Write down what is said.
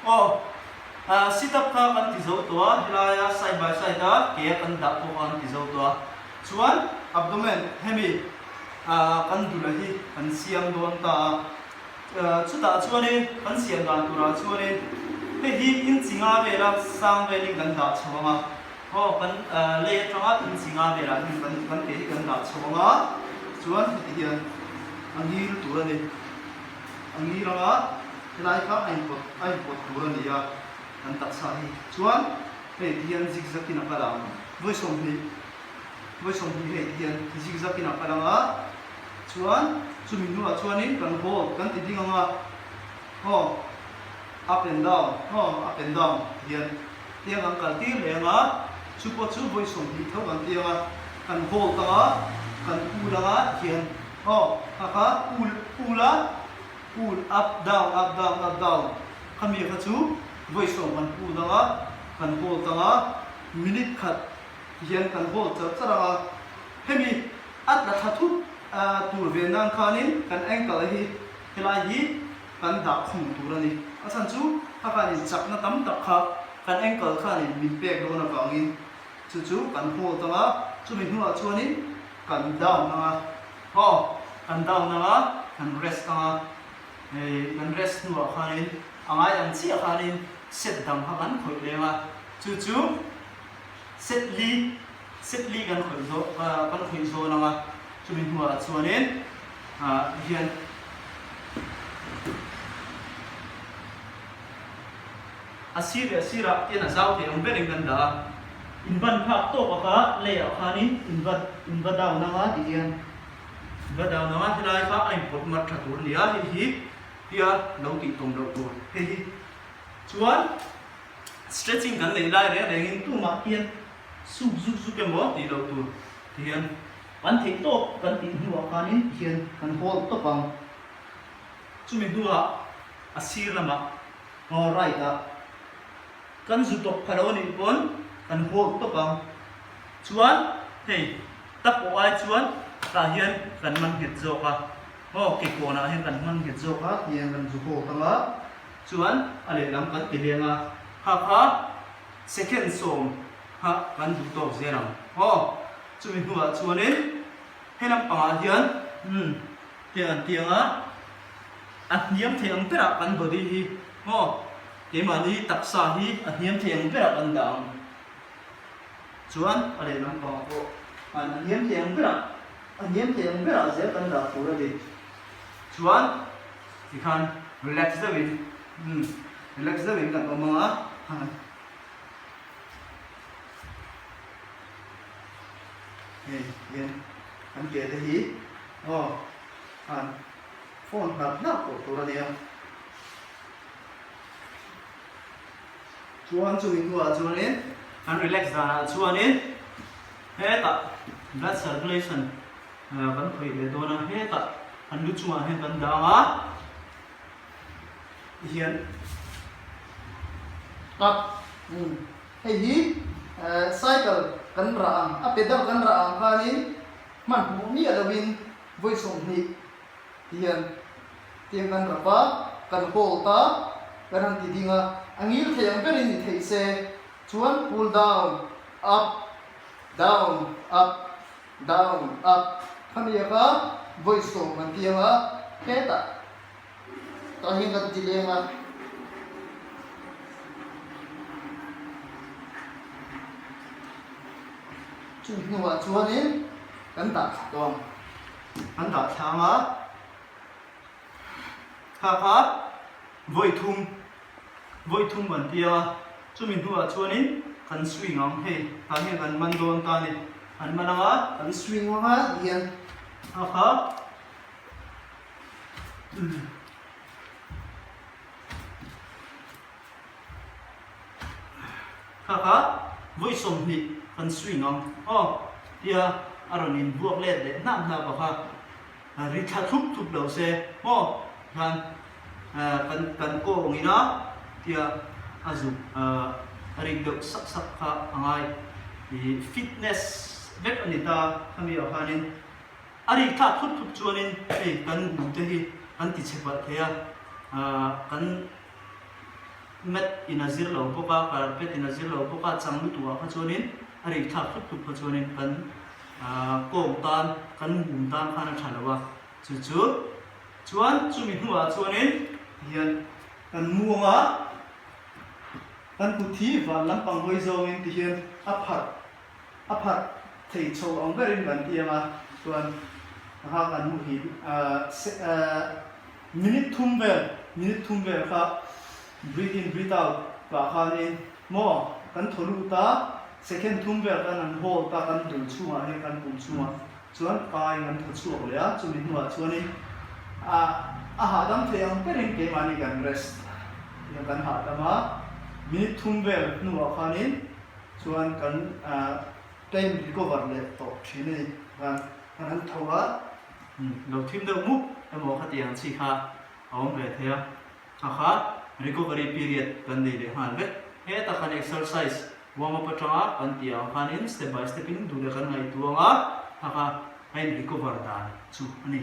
Aw, sit up kha kan ti zo tawh a, helaia side by side a ke a kan dah pawh kha kan ti zo tawh a. Chuan abdomen hemi kan dula hi kan siam dawn ta a. Chutah chuanin kan siam dan turah chuanin hei hi inchi nga vela sang velin kan dah chho ang a, aw kan lei atanga inchi nga velah hian kan kan ke hi kan dah chho ang a, chuan heti hian a ngil tur a ni, a ngil ang a, helai kha a inpawt a inpawt tur a ni a kan taksa hi, chuan hei ti hian zigzag in a kal ang, vawi 20 vawi 20 hei ti hian zigzag in a kal ang a. Chuan chumi hnuah chuanin kan hold kan ti ding ang a, aw up and down, aw up and down ti hian tiang an kal tir leh ang a, chu pawh chu vawi 20 tho kan ti ang a, kan hold ang a, kan pull ang a ti hian aw kha kha pull pull a, pull up down up down up down khami kha chu vawi 10 kan pull ang a, kan hold ang a, minute khat ti hian kan hold char char ang a, hemi. A tla thla thut tur ve nan khanin kan ankle hi helai hi kan dah khum tur a ni. A chhan chu kha khanin chakna tam tak kha kan ankle khanin min pek dawn avangin chu chu kan hold ang a, chumi hnuah chuanin kan down ang a, aw kan down ang a, kan rest ang a, hei kan rest hnuah khanin a ngai ang chiah khanin set dang kha kan khawih leng a, chu chu set li Set li kan khawih zawh kan khawih zawn ang a, chumi hnuah chuanin hian a sir leh a sirah tian a zau thei ang berin kan dah a, in ban phak tawk a kha leiah khanin in va in va down ang a tih hian in va down ang a, helai kha a inpawt mar tha tur a ni a, hei hi tia lo tih tawm loh tur hei hi chuan stretching kan neih lai reng rengin tumah hian Suk zuk zuk emaw tih loh tur ti hian kan theih tawk kan tih hnuah khanin ti hian kan hawl tawp ang. Chumi hnuah a sir lamah aw right ah kan zu tawp kha lo anih pawn kan hawl tawp ang. Chuan hei tak awh ai chuan tah hian kan man nghet zawk a, aw kekawnah hian kan man nghet zawk a ti hian kan zu hawl tang a, chuan a lehlam kan ti leng a, kha kha Second 10 kha kan duh tawk zel ang aw. Chumi hnuah chuanin he lampangah hian umm hei an ti ang a, a hniam thei ang berah kan body hi aw keimahni taksa hi a hniam thei ang berah kan dah ang. Chuan a leh lampangah pawh an a hniam thei ang berah a hniam thei ang berah zel kan dah tur a ni. Chuan tikhan relax deuhin umm relax deuhin kan awm ang a. Hei hian kan ke te hi aw han phone hnap hnap tawh tur a nia. Chuan chumi hnuah chuanin kan relax danah chuanin hetah blood circulation kan khawih leh dawn a, hetah kan lu chungah hian kan dah ang a. Hian up hei hi cycle kan rah ang a pedal kan rah ang khanin hmanhmawh miah lovin vawi 20 ti hian tiang kan rap a kan hold a kan han ti ding a a ngil thei ang berin ni theih se chuan pull down up down up down up khami a kha vawi 10 kan ti ang a hetah. Tah hian kan ti leng a. Chung hnuah chuanin kan dah thla tawh ang. Kan dah thla ang a. Kha kha vawi thum, vawi thum kan ti ang a. Chumi hnuah chuanin kan swing ang hei tah hian kan man dawn ta a ni. Kan man ang a. Kan swing ang a ti hian. Kha kha. Kha kha vawi 20 kan swing ang aw tia a rawn in buak let leh hnap hnap a kha ri thla thup thup lo se maw khan kan kan kawng ina tia a zuk a rik deuh sak sak kha a ngai ih fitness vek a ni ta khami ah khanin. A rik thlak thut thut chuanin hei kan gu te hi kan ti chhe palh thei a, kan Mat in a zir lo bawk a, carpet in a zir lo bawk a, chang lutuk ah kha chuanin a rih thlak hlup hlup kha chuanin kan kawng tan, kan mum tan khan a tha lo a, chu chu chuan chumi hnuah chuanin tihian kan muang a, kan kut hi van lampang hawi zawngin tihian a pharh a pharh thei chho ang berin kan ti ang a, chuan a kha kan muhil Minute thum vel, minute thum vel kha breathe in breathe out pah khanin maw kan thaw lut a, second thum vel khan an hold a kan dul chhungah hian kan pum chhungah chuan kaiin an thaw chhuak leh a, chumi hnuah chuanin ah a hahdam thei ang berin keimahni kan rest hian kan hahdam a, minute thum vel hnuah khanin chuan kan ah time recover leh tawh thin a ni khan kan han tho a. Lo thim deuh mup emaw khatiang chi kha a awm ve thei a, a kha recovery period kan nei leh nghal vek. Heta khan exercise warm up atanga kan tih ang khanin step by step in duh leh kan ngaihtuah ang a, a kha a in recover dan chu a ni.